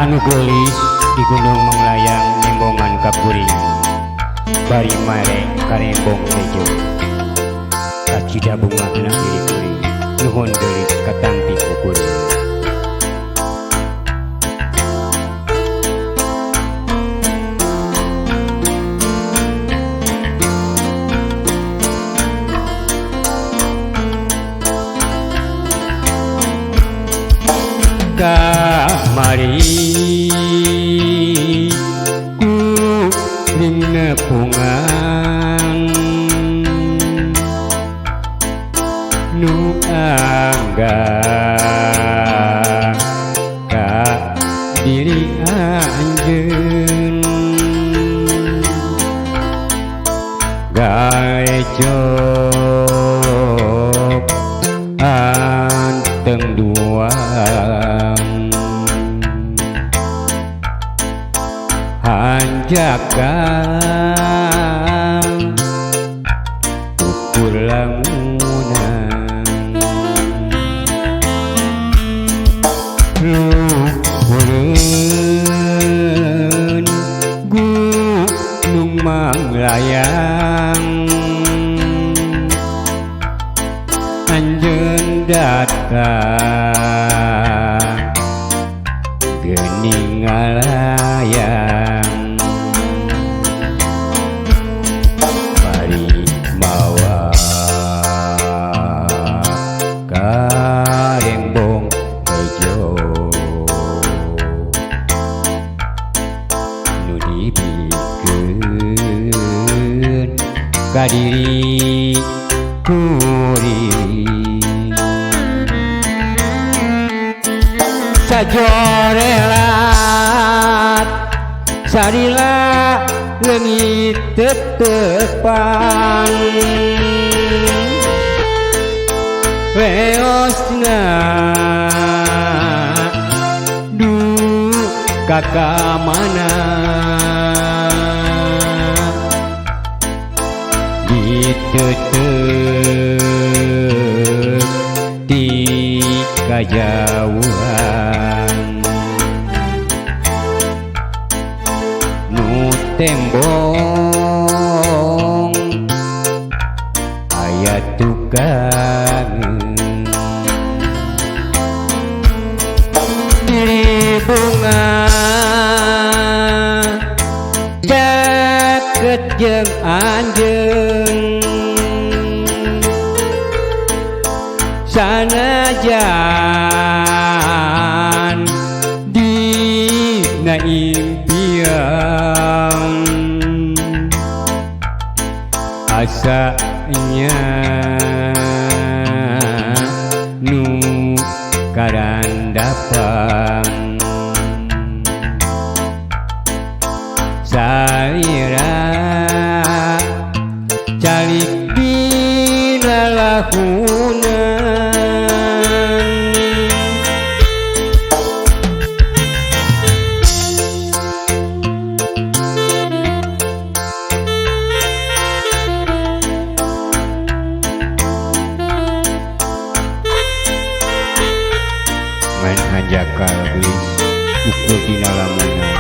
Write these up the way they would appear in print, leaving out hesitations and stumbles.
Anu geulis di Gunung Manglayang nembongan ka kuring bari mare karembong hejo kacida bungahna diri kuring nuhun geulis katampi ku kuring. Kamari kuring nepungan nu angga ka diri anjeun gaecok anteng duang hanjakan ukur lamunan luhureun Gunung Manglayang anjeun datang geuning ngalayang bari mawa karembong hejo nu dibikeun ka diri kuring sajorelat sarila leungit tetepan weosna duka ka mana diteuteup di kajauhan nu tembong aya tukangeun diri bunga caket jeung anjeun sanajan dina impian asanya nu karandapan salira calik dina lahunan. Main hanjakal geulis ukur dina lamunan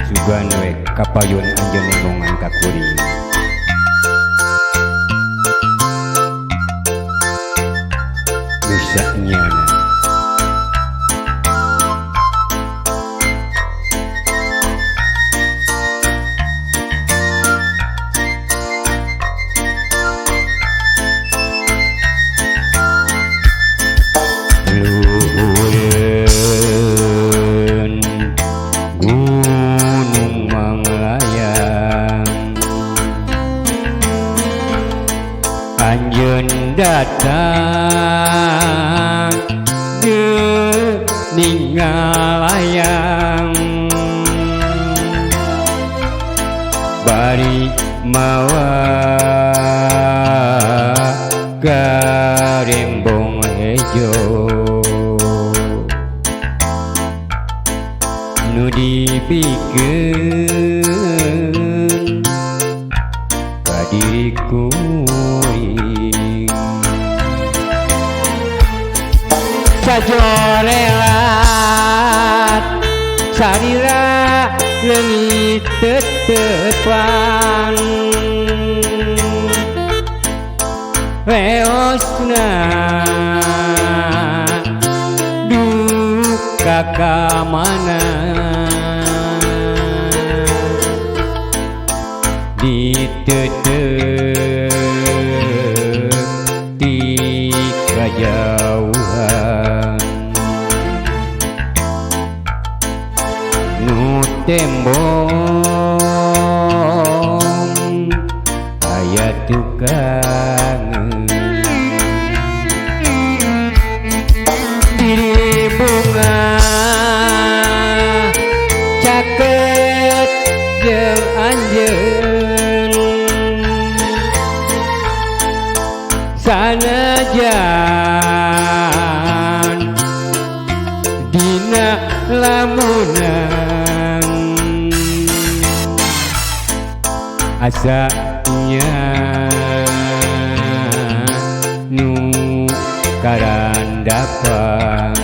sugan we kapayun anjeun nembongan ka kuring. Nusa nyana luhureun Gunung Manglayang anjeun datang geuning ngalayang bari mawa karembong hejo nu dibikeun ka diri kuring. Sajorelat sarira leungit tetepan reosna duka ka mana ditetek di kajauhan nu tembong aya tukangeun diri bunga caket jeung anjeun sanajan dina lamunan asanya nu karandapan.